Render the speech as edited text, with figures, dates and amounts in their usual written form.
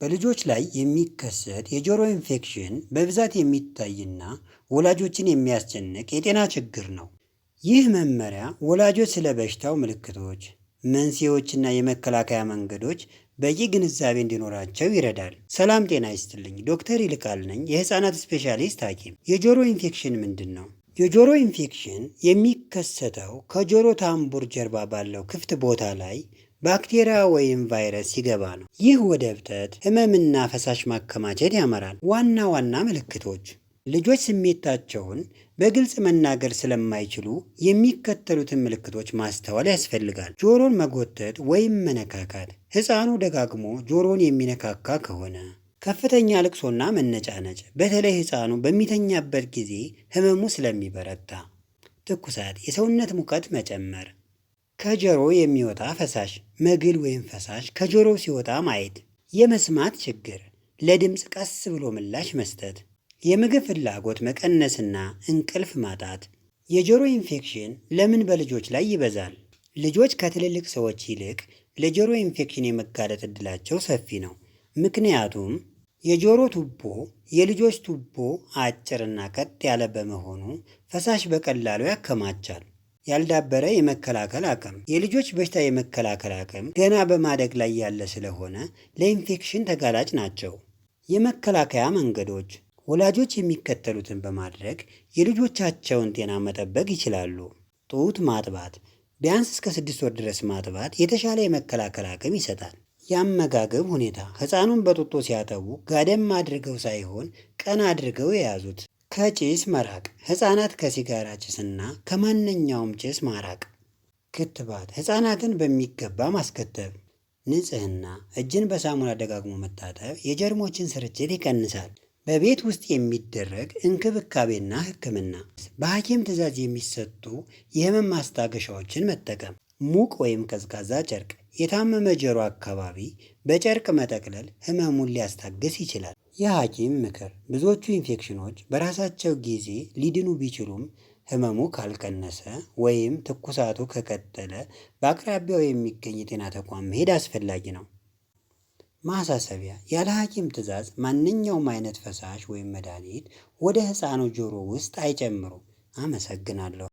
በልጆች ላይ የሚከሰት የጆሮ ኢንፌክሽን በብዛት የሚታይና ወላጆችን የሚያስጨንቅ የጤና ችግር ነው። ይህ መመሪያ ወላጆች ስለ በሽታው ምልክቶች፣ መንስኤዎችና የመከላከያ መንገዶች በቂ ግንዛቤ እንዲኖራቸው ይረዳል። ሰላም ጤና ይስጥልኝ። ዶክተር ይልቃል ነኝ፣ የህፃናት ስፔሻሊስት ሐኪም። የጆሮ ኢንፌክሽን ምንድን ነው? የጆሮ ኢንፌክሽን የሚከሰተው ከጆሮ ታምቡር ጀርባ ባለው ክፍት ቦታ ላይ ባክቴሪያ ወይም ቫይረስ ሲገባ ነው። ይህ ወደ እብጠት፣ ህመምና ፈሳሽ ማከማቸት ያመራል። ዋና ዋና ምልክቶች፦ ልጆች ስሜታቸውን በግልጽ መናገር ስለማይችሉ የሚከተሉትን ምልክቶች ማስተዋል ያስፈልጋል። ጆሮን መጎተት ወይም መነካካት፣ ሕፃኑ ደጋግሞ ጆሮን የሚነካካ ከሆነ። ከፍተኛ ልቅሶና መነጫነጭ፣ በተለይ ሕፃኑ በሚተኛበት ጊዜ ህመሙ ስለሚበረታ። ትኩሳት፣ የሰውነት ሙቀት መጨመር። ከጆሮ የሚወጣ ፈሳሽ፣ መግል ወይም ፈሳሽ ከጆሮ ሲወጣ ማየት። የመስማት ችግር፣ ለድምፅ ቀስ ብሎ ምላሽ መስጠት። የምግብ ፍላጎት መቀነስና እንቅልፍ ማጣት። የጆሮ ኢንፌክሽን ለምን በልጆች ላይ ይበዛል? ልጆች ከትልልቅ ሰዎች ይልቅ ለጆሮ ኢንፌክሽን የመጋለጥ ዕድላቸው ሰፊ ነው። ምክንያቱም የጆሮ ቱቦ የልጆች ቱቦ አጭርና ቀጥ ያለ በመሆኑ ፈሳሽ በቀላሉ ያከማቻል። ያልዳበረ የመከላከል አቅም፦ የልጆች በሽታ የመከላከል አቅም ገና በማደግ ላይ ያለ ስለሆነ ለኢንፌክሽን ተጋላጭ ናቸው። የመከላከያ መንገዶች፦ ወላጆች የሚከተሉትን በማድረግ የልጆቻቸውን ጤና መጠበቅ ይችላሉ። ጡት ማጥባት፦ ቢያንስ እስከ 6 ወር ድረስ ማጥባት የተሻለ የመከላከል አቅም ይሰጣል። የአመጋገብ ሁኔታ፦ ሕፃኑን በጡጦ ሲያጠቡ ጋደም አድርገው ሳይሆን ቀና አድርገው የያዙት። ከጭስ መራቅ፦ ሕፃናት ከሲጋራ ጭስና ከማንኛውም ጭስ ማራቅ። ክትባት፦ ሕፃናትን በሚገባ ማስከተብ። ንጽህና፦ እጅን በሳሙና ደጋግሞ መታጠብ የጀርሞችን ስርጭት ይቀንሳል። በቤት ውስጥ የሚደረግ እንክብካቤና ሕክምና፦ በሐኪም ትዕዛዝ የሚሰጡ የህመም ማስታገሻዎችን መጠቀም። ሙቅ ወይም ቀዝቃዛ ጨርቅ፦ የታመመ ጆሮ አካባቢ በጨርቅ መጠቅለል ህመሙን ሊያስታግስ ይችላል። የሐኪም ምክር፦ ብዙዎቹ ኢንፌክሽኖች በራሳቸው ጊዜ ሊድኑ ቢችሉም፣ ህመሙ ካልቀነሰ ወይም ትኩሳቱ ከቀጠለ በአቅራቢያው የሚገኝ የጤና ተቋም መሄድ አስፈላጊ ነው። ማሳሰቢያ፦ ያለ ሐኪም ትዕዛዝ ማንኛውም አይነት ፈሳሽ ወይም መድኃኒት ወደ ህፃኑ ጆሮ ውስጥ አይጨምሩ። አመሰግናለሁ።